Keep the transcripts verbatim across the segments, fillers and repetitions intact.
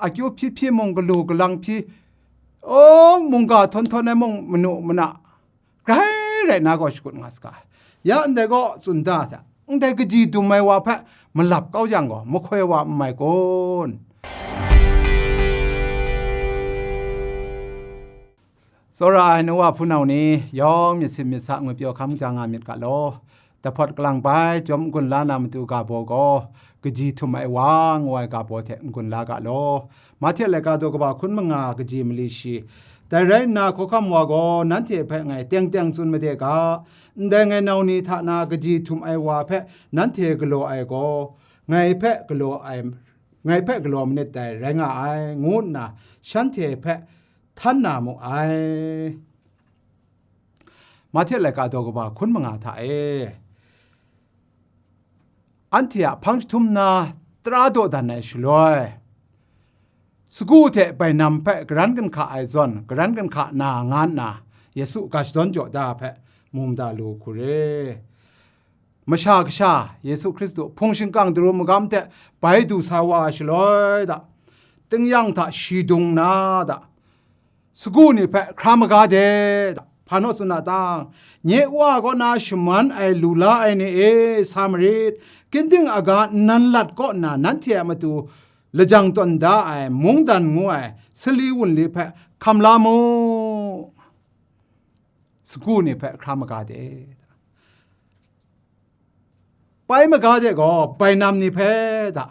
akyu hpyi hpyi mung, galu galang hpyi, o, mungga htawn htawn ai mung, manu mana, grai rai na gaw shakut nga saga. Ya ndai gaw tsun da hta, ndai kaji dum ai wa hpe malap kau yang gaw, mahkoi wa n mai kun? Tsawra ai nu wa hpunau ni, yawng myit sin myit sa ngwi pyaw hkam ja nga myit ga law. Dahpawt kalang bai jawm n-gun la na matu ga baw gaw, kaji htum ai wa ngu ai ga baw hte n-gun la ga law. Mahte laika daw kaba hkun manga kaji mali shi. Dai rai nna, hkawhkam wa gaw nanhte hpe ngai teng teng tsun made ga, ndai ngai nau ni hta na kaji htum ai wa hpe nanhte galaw ai gaw, ngai hpe galaw ai, ngai hpe galaw manit dai rai nga ai, ngu nna shanhte hpe htan na mu ai. Mahte laika daw kaba hkun manga hta e, anhte a hpang jahtum na tara dawdan ai shaloi, sagu hte bainam hpe garan ginhka ai zawn, garan ginhka na nga nna, Yesu ga shadawn jaw da hpe mu mada lu hku re. Masha Kasha, Yesu Hkristu, hpung shingkang daru magam hte bai du sa wa ai shaloi da, tingnyang hta shi dung na da, sagu ni hpe hkra maga de da, hpa naw tsun a tang, nye Wa kaw na shaman ai lu la ai ni e, sa marit, ginding aga nnan lat kaw nna nanhte a matu lajang tawn da ai mungdan ngu ai sali wunli hpe hkam la mu, sagu ni hpe hkra maga de. Bai maga de gaw, bainam ni hpe da,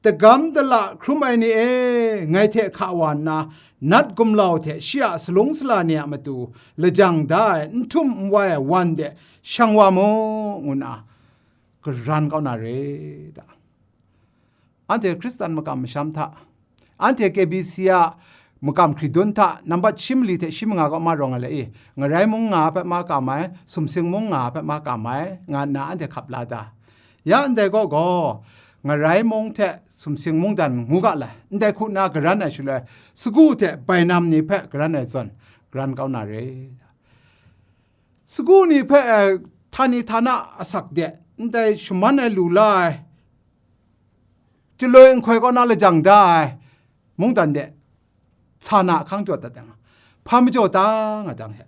dagam dala hkrum ai ni e, ngai hte hka wa nna, nat gumlau hte shi a salung sala ni a matu lajang da ai, n htum n wai ai wan de shang wa mu, ngu nna garan kau na re da. Anhte Hkristan makam masham hta, anhte K B C a makam hkridun hta, nambat shi mali hte shi manga kaw ma rawng ai le i, Ngarai mung nga hpe ma kam ai, sumsing mung nga hpe ma kam ai, nga nna anhte hkap la da. Ya ndai gaw gaw, Ngarai mung hte sumsing mungdan ngu ga lai, ndai hku nna garan ai shaloi, sagu hte bainam ni hpe garan ai zawn, garan kau na re. Sagu ni hpe, eh, htani htana asak de, ndai shaman ai lu la ai, chyaloi nhtoi kaw na lajang da ai mungdan de, sa na ahkang jaw dat yang, hpa majaw ta nga jang he,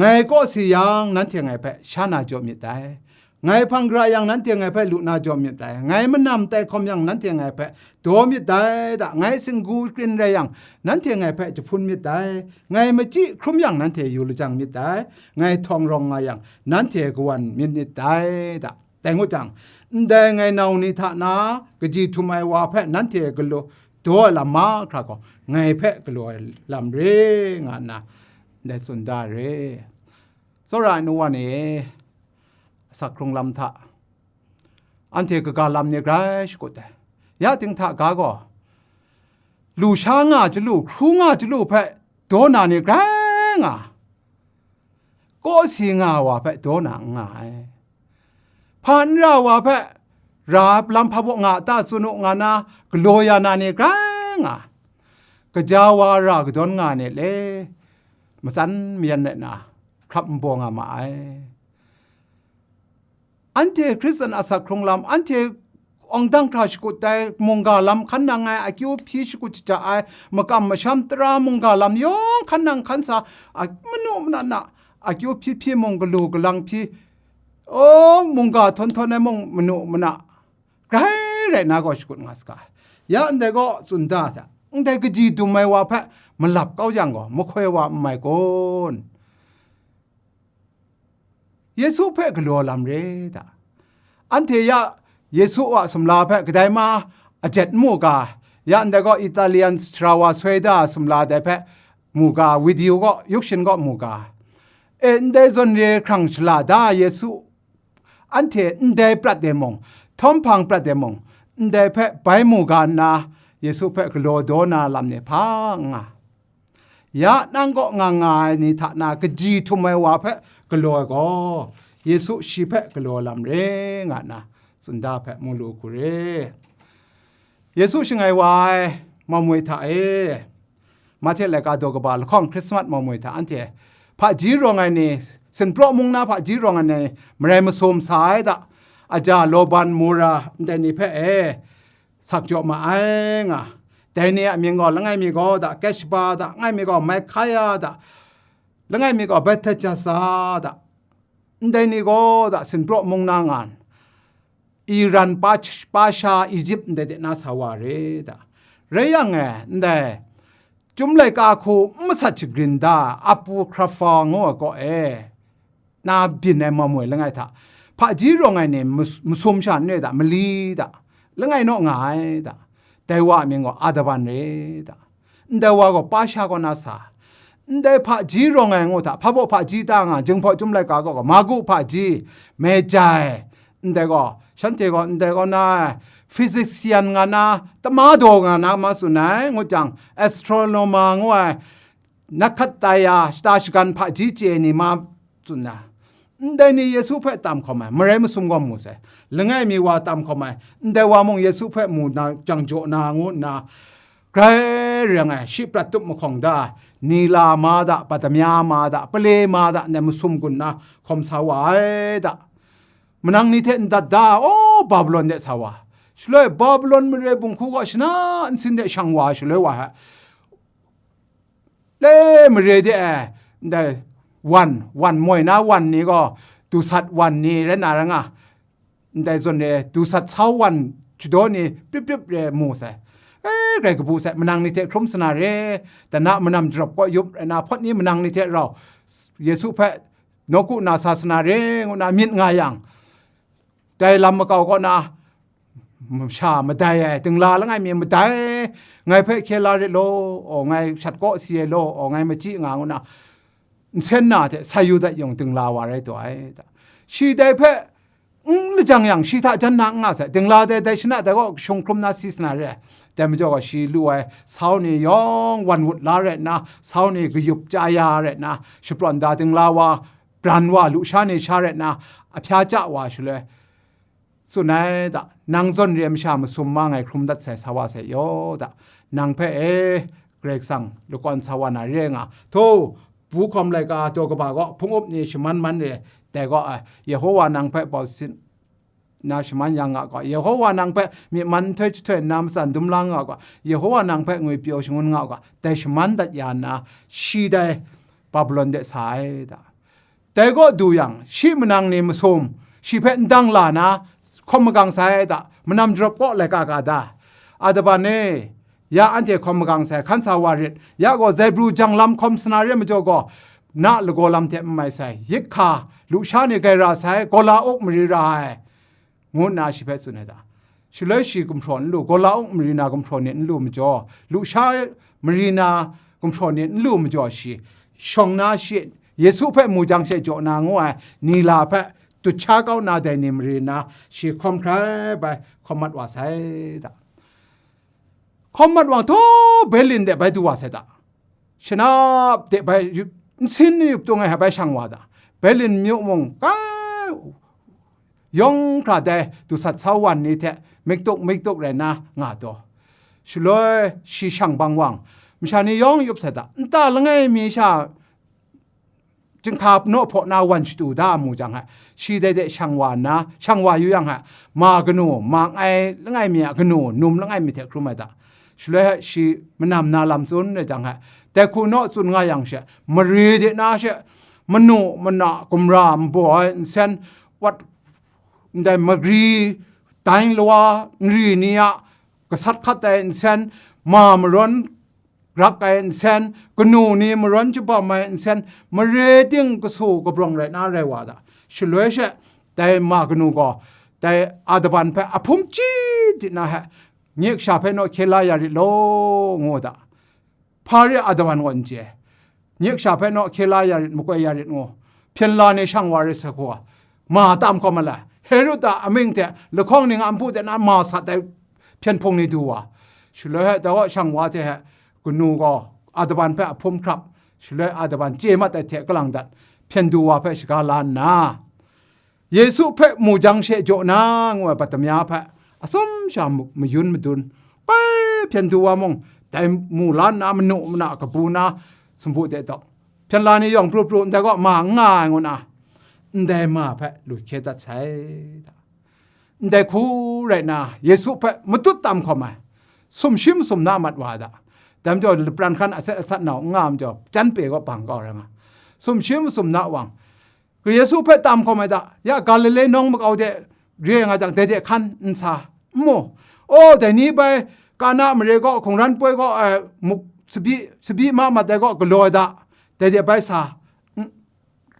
ngai kawsi yang, nanhte ngai hpe sha na jaw myit dai. Ngai hpang gara yang, nanhte ngai hpe lu na jaw myit dai. Ngai manam tai hkawm yang, nanhte ngai hpe daw myit dai da. Ngai singgu krin rai yang, nanhte ngai hpe jahpun myit dai. Ngai machyi hkrum yang, nanhte yu lajang myit dai. Ngai htawng rawng nga yang, nanhte kawan myit myit dai da. Dai ngut jang, ndai ngai nau ni hta na kaji htum ai wa hpe nanhte galaw daw ai lam mahkra gaw, ngai hpe galaw ai lam re, nga nna ndai tsun da re. Tsawra ai nu wa ni, asak hkrung lam hta, anhte kaga lam ni grai shakut ai. Ya ting hta ga gaw, lu sha nga chyalu, hkru nga chyalu hpe daw na ni grai nga, kawsi nga wa hpe daw na n nga ai. Hpa n ra wa hpe, ra lam hpa baw nga a ta tsun u nga na, galaw ya na ni grai nga, gaja wa ra kadawn nga ni le, matsan mayan rai na, hkrap nbaw nga ma ai. Anhte Hkristan asak hkrung lam, anhte awng dang hkra shakut ai mungga lam hkan nang ai, akyu hpyi shakut shaja ai, makam masham tara mungga lam yawng hkan nang hkan sa, a, manu mana na, akyu hpyi hpyi mung, galu galang hpyi, o, mungga htawn htawn ai mung, manu mana, grai rai na gaw shakut nga saga. Ya ndai gaw tsun da hta, ndai kaji dum ai wa hpe malap kau yang gaw, mahkoi wa n mai kun? Yesu hpe galaw lam re da. Anhte ya Yesu a sumla hpe kadai ma ajet mu ga, ya ndai gaw Italian sara wa soi da sumla dai hpe mu ga, video gaw, yukshin gaw mu ga. E, ndai zawn re hkrang shala da Yesu, anhte ndai prat de mung, htawm hpang prat de mung, ndai hpe bai mu ga nna, Yesu hpe galaw daw na lam ni hpa n nga. Ya nang kaw nga nga ai ni hta na kaji htum ai wa hpe galaw ai gaw, Yesu shi hpe galaw lam re, nga nna tsun da hpe mu lu hku re. Yesu shangai wa ai mamwi hta e, Mahte laika daw kaba lahkawng Hkrismat mamwi hta anhte hpaji rawng ai ni, sinpraw mung na hpaji rawng ai ni, marai masum sa ai da, aja, lawban, mura, ndai ni hpe e, sak jaw ma ai nga, Dai ni a mying gaw langai mi gaw da, Keshba da, langai mi gaw Maikhaya da, langai mi gaw Betejasa da, ndai ni gaw da, sinpraw mung na nga n, Iran pa, pa sha Egypt ndai de na sa wa re da. Rai yang e, ndai Chyum laika hku n masat shagrin da, Apocrypha ngu ai kaw e, na byin ai mamoi langai hta, hpaji rawng ai ni mas-, masum sha n re da, mali da, langai naw nga ai da. Dai wa a mying gaw Adaban re da. Ndai wa gaw pa sha kaw na sa. Ndai hpaji rawng ai ngu hta, hpa baw hpaji ta nga, Jinghpaw Chyum laika gaw, Magu hpaji, Mejai, ndai gaw, shanhte gaw, ndai gaw na, physician nga na, tama daw nga na, ma tsun ai, ngut jang, astronomer ngu ai, Nakhataya shata shagan hpaji chye ni ma tsun na, ndai ni Yesu hpe tam hkawm ai, marai masum gaw mu sai, langai mi wa tam hkawm ai, ndai wa mung Yesu hpe mu na jang jaw na ngu nna, grai reng ai, shi prat tup mahkawng da, Nila ma da, Patamya ma da, Pale ma da, ndai masum gun na hkawm sa wa ai da. Manang ni hte ndat da, o, Babilon de sa wa. Shaloi Babilon mare bunghku gaw shana nsin de shang wa, shaloi wa hpe le mare de e, ndai wan, wan moi na wan ni gaw, dusat wan ni rai na ra nga, ndai zawn re, dusat sau wan shadaw ni prip prip re mu sai. E, grai kabu sai, manang ni hte hkrum sana re, dana manam jarap kaw yup rai na, hpawt ni manang ni hte rau, Yesu hpe nawku na sa sana re, ngu na myit nga yang, dai lam makau kaw na, masha madai ai, dingla langai mi madai, ngai hpe hkye la rit law, aw, ngai shat kaw si ai law, aw, ngai machyi nga ngu na, nsen na hte sai yu dat yung dingla wa rai taw ai. Shi dai hpe n lajang yang, shi hta jan na n nga sai, dingla dai, dai shana dai kaw kashung hkrum na si sana re ai. Dai majaw gaw shi lu ai sau ni yawng wan wut la rai nna, sau ni kayup chya ya rai nna, shaprawn da dingla wa, bran wa, lusha ni sha rai nna, ahpya chya wa shaloi, tsun ai da, nang zawn re ai masha masum ma ngai hkrum dat sai sa wa sai yaw da, nang hpe e, Karai Kasang lakawn sa wa na re nga, htaw, bu hkawm laika daw kaba gaw, hpung up ni shaman man re, dai gaw, a, Yehowa nang hpe bau sin na shaman yang nga gaw, Yehowa nang hpe myi man nhtoi jahtoi nna matsan dum la nga gaw, Yehowa nang hpe ngwipyaw shangun nga gaw, dai shaman dat ya nna, shi dai Babilon de sa ai da. Dai kaw du yang, shi manang ni masum, shi hpe ndang la na, hkawm magang sai da, manam jarap kaw laika ka da. Adaban e, ya anhte hkawm magang sai, hkan sa wa rit, ya gaw zaibru janglam hkawm sana re majaw gaw, na lagaw lam hte n mai sai, yik hka, lusha ni gai ra sai, Gola uk mari ra ai, ngu nna shi hpe tsun ai da. Shaloi shi gumhpraw n lu, Gola uk mari na gumhpraw ni n lu majaw, lusha mari na gumhpraw ni n lu majaw shi, shawng na shi, Yesu hpe mu jang she jaw na ngu ai ni la hpe dut sha kau na dai ni mari na shi hkawm hkrai bai hkawm mat wa sai da. Hkawm mat wang htaw Berlin de bai du wa sai da. Shanap de bai yup, nsin ni yup tung ai bai shang wa da. Berlin myu mung kai yawng hkra dai dusat sau wan ni hte miktuk miktuk rai na nga taw. Shaloi shi shang bang wang, masha ni yawng yup sai da. Nta langai mi sha, jinghka naw hpaw na wan shatu da mu jang hte, shi dai de shang wa nna, shang wa yu yang hte, ma kanu, ma ngai langai mi a kanu, num langai mi hte hkrum ai da. Shaloi hte shi manam na lam tsun ai jang hte, dai hku naw tsun nga yang she, mare de na she, manu mana gumra nbaw ai nsen, wat ndai magri, dai lawa, nri ni a gasat hkat ai nsen, ma marawn grak ai nsen, kanu ni marawn jabam ai nsen, mare ting kasu kabrawng rai na rai wa da. Shaloi she, dai ma kanu gaw, dai Adaban hpe ahpum chyi di na hte, nye kasha hpe naw hkye la ya rit law, ngu da. Hpa re Adaban gaw n chye. Nye kasha hpe naw hkye la ya rit, makoi ya rit ngu, hpyen la ni shang wa rit sai hku, ma tam hkawm ma lai. Herod a amying hte lahkawng ning a npu de na ma sat ai hpyen hpung ni du wa. Shaloi hte dai wa shang wa hte hte kanu gaw Adaban hpe ahpum hkrap, shaloi Adaban chye mat ai hte kalang dat, hpyen du wa hpe shaga la nna, Yesu hpe mu jang she jaw na ngu ai Batamya hpe atsawm sha mu-, mayun madun, bai hpyen du wa mung, dai mu la nna manu mana kabu na sumpu de tawk, hpyen la ni yawng pru pru ndai kaw ma n nga ai ngu na, ndai ma hpe lu hkye dat sai. Ndai hku rai nna, Yesu hpe matut tam hkawm ai, sumshi masum na mat wa da. Dai majaw lapran hkan asat asat nau n nga majaw, jan pe gaw bang kau rai nga. Sumshi masum na wang, Yesu hpe tam hkawm ai da, ya Galile nawng makau de re nga jang, dai de hkan n sa, n mu. O, dai ni bai Kana mare gaw, hkungran poi gaw, eh, muk sabi, sabi ma mat ai gaw galaw ai da, dai de bai sa, n-,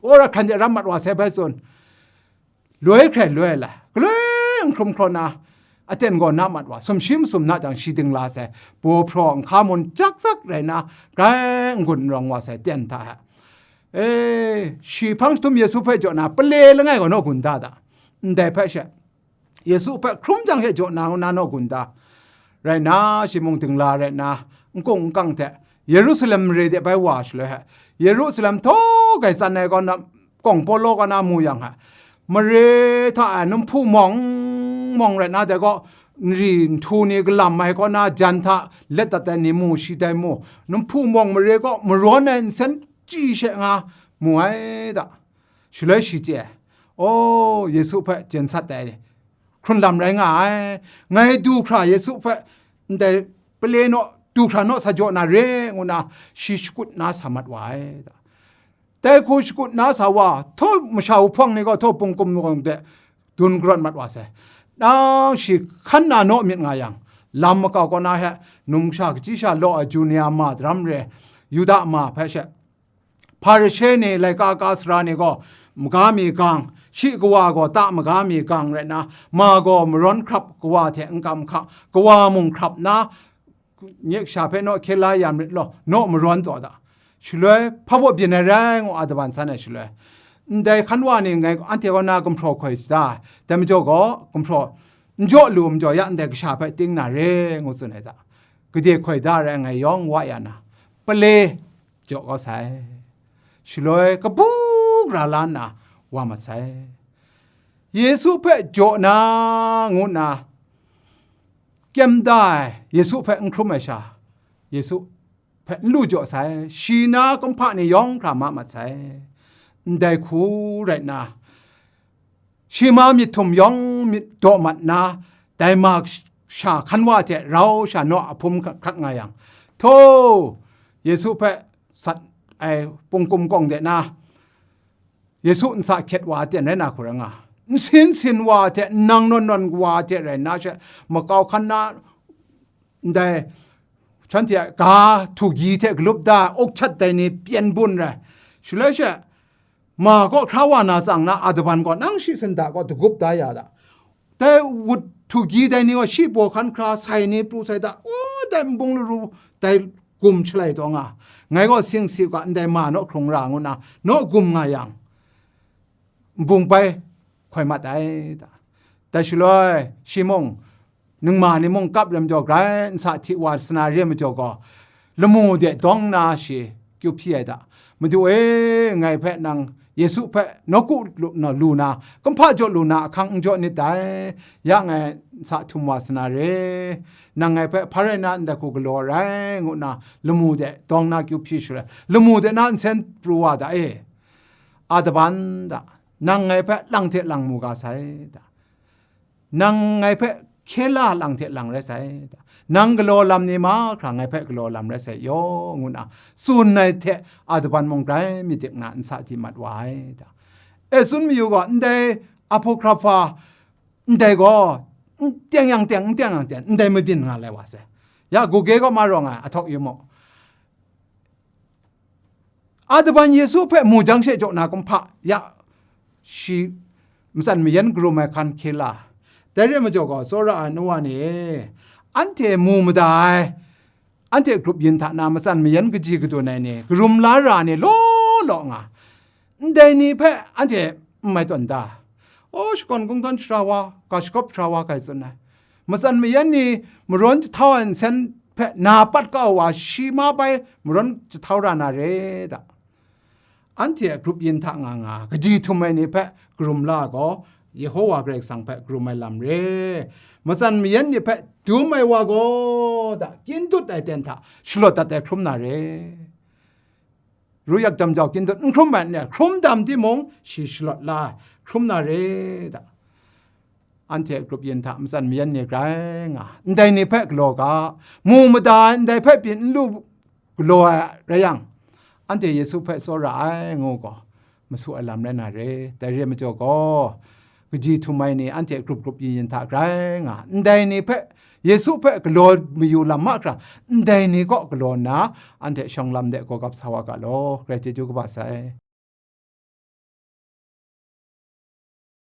wora hkran de ram mat wa sai bai tsun. Loi hkrai loi ai la, galoi n hkrum hkraw na, aten gaw na mat wa, sumshi masum na jang shi ding la sai, baw hpraw, nhka mun jak zak rai na, grai n-gun n rawng wa sai, ten hta hta. E, shi hpang jahtum Yesu hpe jaw na, pale langai gaw naw gun da da. Ndai hpe she, Yesu hpe hkrum jang she jaw na, ngu na naw gun da. Rai na, shi mung dingla rai na, nkung nkang hte, Yerusalem mare de bai wa shaloi he, Yerusalem htaw gai tsan ai kaw na, kawng Pawlaw kaw na mu yang he, mare hta e, numhpu mawng mawng rai na, dai gaw, nri nhtu ni galam ai kaw na, jan hta let dat ai ni mu, shi dai mu, numhpu mawng mare gaw marawn ai nsen chyi she nga mu ai da. Shaloi shi chye ai, o, Yesu hpe jen sat ai hkrun lam rai nga ai, ngai du hkra Yesu hpe ndai pale naw, du hkra naw sa jaw na re, ngu na shi shakut na sa mat wa ai da. Dai hku shakut na sa wa, htaw masha wuhpawng ni gaw htaw pungkum gaw de dun karawt mat wa sai. Nang shi hkan na naw myit nga yang, lam makau kaw na he, numsha kachyi sha law ai Junia ma daram re, Yuda ma hpe she, Hparishe ni, laika ka sara ni gaw maga mi gang, shi kawa gaw ta maga mi gang rai na, ma gaw marawn hkrap kawa hte n kam hkang, kawa mung hkrap na, nye kasha hpe naw hkye la ya marit law, naw marawn taw da. Shaloi hpa baw byin ai rai ngu, Adaban san ai shaloi, ndai hkan wa ni ngai anhte kaw na gumhpraw hkoi da, dai majaw gaw gumhpraw n jaw lu majaw ya ndai kasha hpe ting na re, ngu tsun ai da. Gade hkoi da rai ngai yawng wa ya na, pale jaw kau sai. Shaloi kabu gara la nna wa mat sai. Yesu hpe jaw na, ngu nna kyem da ai, Yesu hpe n hkrum ai sha, Yesu hpe n lu jaw sai, shi na kumhpa ni yawng hkra ma mat sai. Ndai hku rai nna, shi ma myit htum yawng myit daw mat nna, dai ma sha hkan wa hte rau sha naw a hpum hkrat nga yang, htaw, Yesu hpe sat ai pungkum kawng de na, Yesu nsa hkyet wa aten rai na hku rai nga, nsin sin wa hte, nnang nawn nawn wa hte rai nna she, makau hkan na ndai shanhte a ga htu gyi hte galup da, uk chat dai ni pyen bun rai. Shaloi she, ma kaw hkra wa na tsang na, Adaban gaw nang shi sinda kaw dagup da ya da. Dai wut htu gyi dai ni gaw shi baw hkan hkra sai ni pru sai da, o, dai nbung laru, dai gum shalai taw nga, ngai gaw sing si u ga, ndai ma naw hkrung ra ngu na, naw gum nga yang, nbung bai hkoi mat ai da. Dai shaloi, shi mung, ningma ni mung kap rem jaw, grai nsa hti wa sana re majaw gaw, lamu de dawng na shi kyu hpyi ai da. Madu e, ngai hpe nang Yesu hpe nawku lu, na, lu na, kumhpa jaw lu na ahkang n jaw nit dai. Ya ngai nsa htum wa sana re, nang ngai hpe hpa rai na ndai hku galaw rai, ngu nna lamu de dawng na kyu hpyi shaloi, lamu de na nsen pru wa da e. Adaban da, nang ngai hpe lang hte lang mu ga sai da. Nang ngai hpe hkye la lang hte lang rai sai da. Nang galaw lam ni mahkra ngai hpe galaw lam rai sai yaw, ngu nna tsun ai hte Adaban mung grai myit dik na nsa di mat wa ai da. E tsun mayu gaw, ndai Apocrypha, ndai gaw, n teng yang teng, n teng yang teng, ndai mabyin nga lai wa sai. Ya, Google kaw ma rawng ai, ahtawk yu mu. Adaban Yesu hpe mu jang she jaw na kumhpa, ya, shi matsan mayan karum ai hkan hkye la. Dai re majaw gaw, tsawra ai nu wa ni, anhte mu mada ai, anhte grup yin hta na matsan mayan kaji kadun ai ni, karum la ra ni law law nga, ndai ni hpe anhte n mai tawn da. O, shakawn kungdawn sara wa, ga shagawp sara wa, kai tsun ai. Matsan mayan ni marawn jahtau ai nsen hpe na pat kau wa, shi ma bai marawn jahtau ra na re da. Anhte a grup yin hta nga nga, kaji htum ai ni hpe karum la gaw, Yehowa Karai Kasang hpe karum ai lam re. Matsan mayan ni hpe dum ai wa gaw, da, kyin dut ai ten hta shalawt dat ai hkrum na re. Ru yak jam jau kyin dut n hkrum ai n re, hkrum dam timung, shi shalawt la ai hkrum na re da. anhte grup yin hta matsan mayan ni grai nga, ndai ni hpe galaw ga, mu mada ai ndai hpe byin n lu galaw ai rai yang, anhte Yesu hpe tsawra ai ngu gaw, masu ai lam rai na re. Dai re ai majaw gaw, kaji htum ai ni anhte grup grup yin yin hta grai nga, ndai ni hpe, Yesu hpe galaw mayu lam mahkra, ndai ni kaw galaw nna, anhte shawng lam de gawgap sa wa ga law, grai chyeju kaba sai.